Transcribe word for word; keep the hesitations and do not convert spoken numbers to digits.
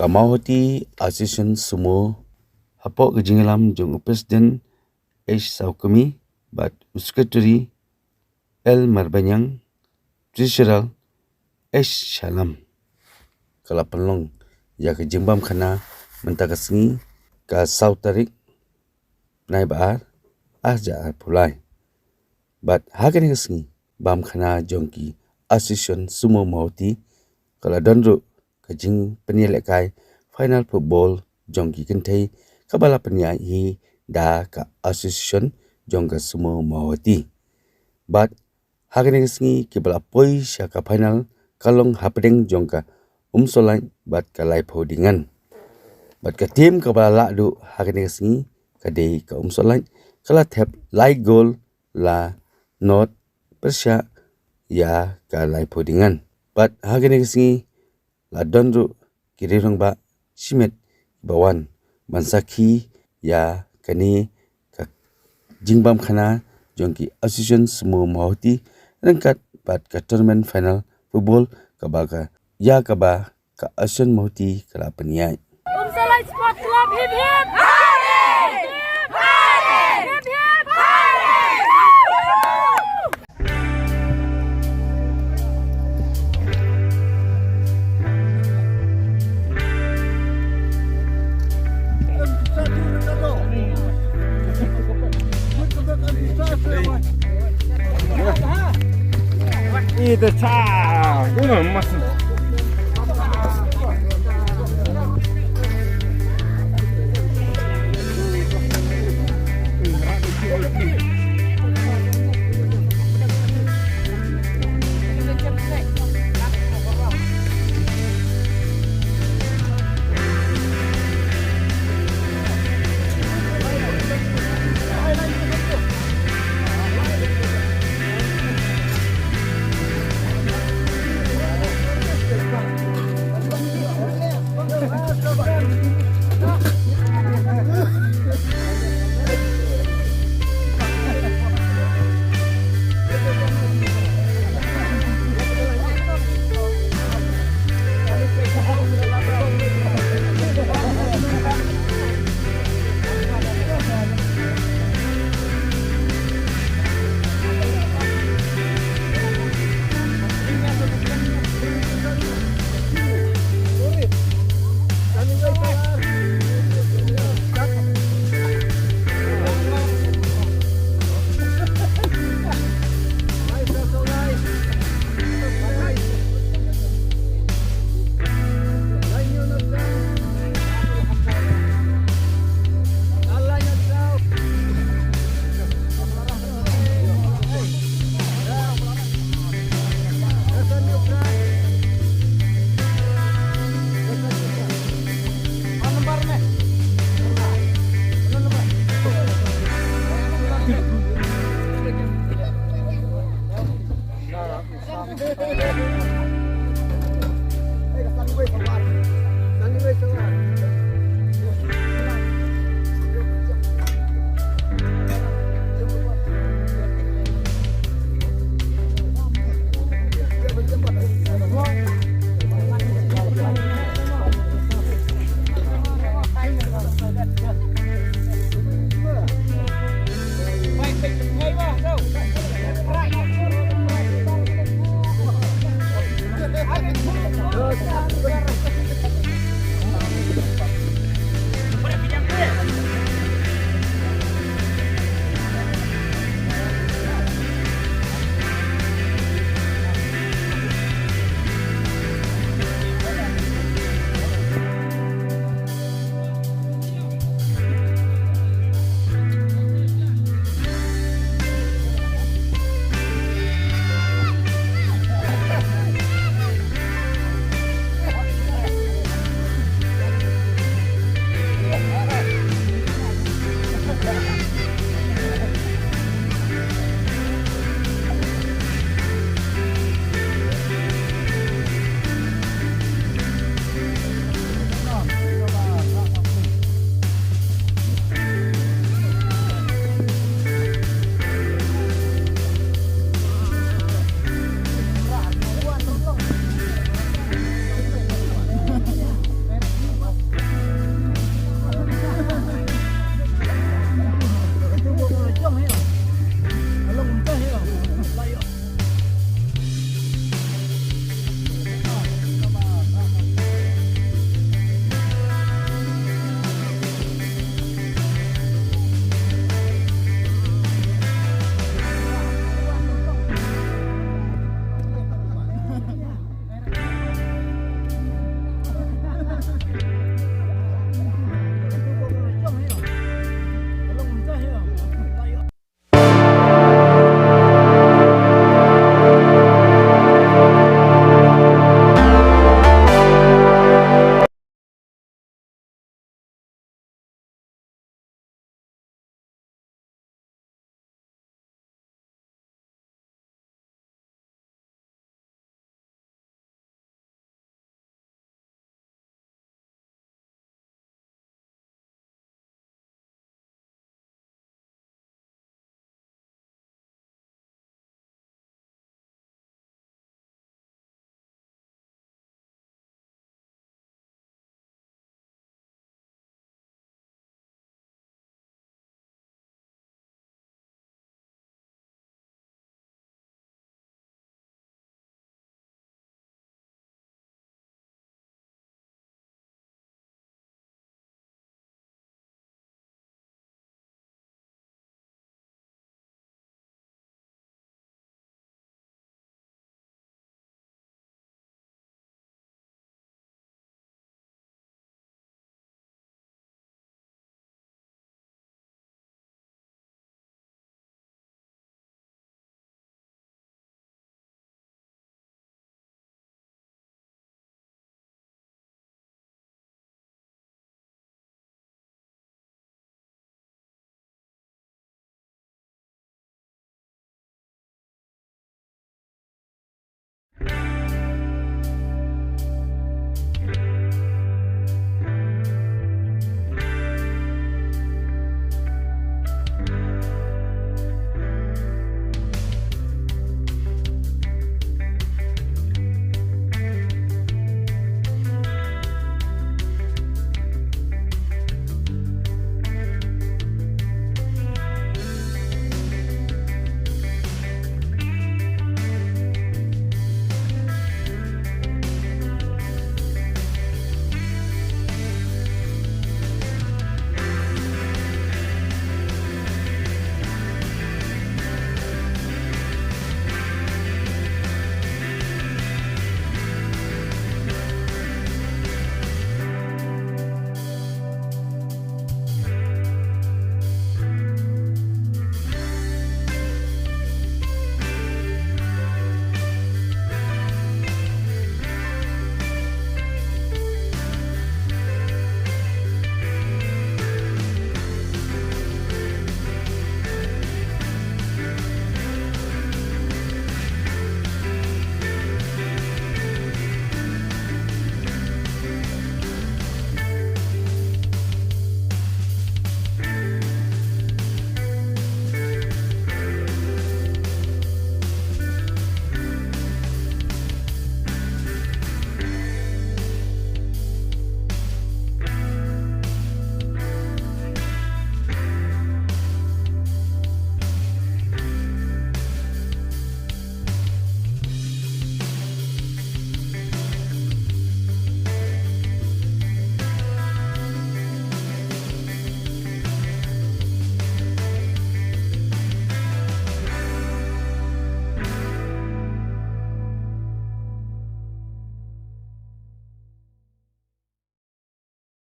Ka Mawhati Association Sumo, hapoh ka jingïalam jong u President H Sawkmie bad u Secretary L Marbaniang, Treasurer H Shallam, ka la pynlong ïa ka jingbam khana mynta ka sngi, ka saw tarik bnai ba ar, ar hajar arphew lai. Bad ha kane ka sngi bam khana jong ki Association Sumo Mawhati, ka la don ruh ka jingpynïalehkai final football jong ki kynthei, kaba la pynïaid hi da ka Association jong ka Sumo Mawhati. Bad ha kane ka sngi kiba la poi sha ka final ka long hapdeng jong ka Umsohlait bad ka Laiphew Dingan. Bad ka team kaba la lah duh ha kane ka sngi ka dei ka Umsohlait, ka la thep lai goal la nod pyrshah ïa ka Laiphew Dingan. Bad ha kane ka sngi la don ruh ki riew rangbah shimet ba wan ban sakhi ïa kane ka jingbam khana jong ki Association Sumo Mawhati ryngkat bad ka tournament final football kaba ka ïa kaba ka Association Mawhati ka la pynïaid. Umsohlait Sport Club, hip hip! Hip hip! Hip hip! Ita cha, guna mas.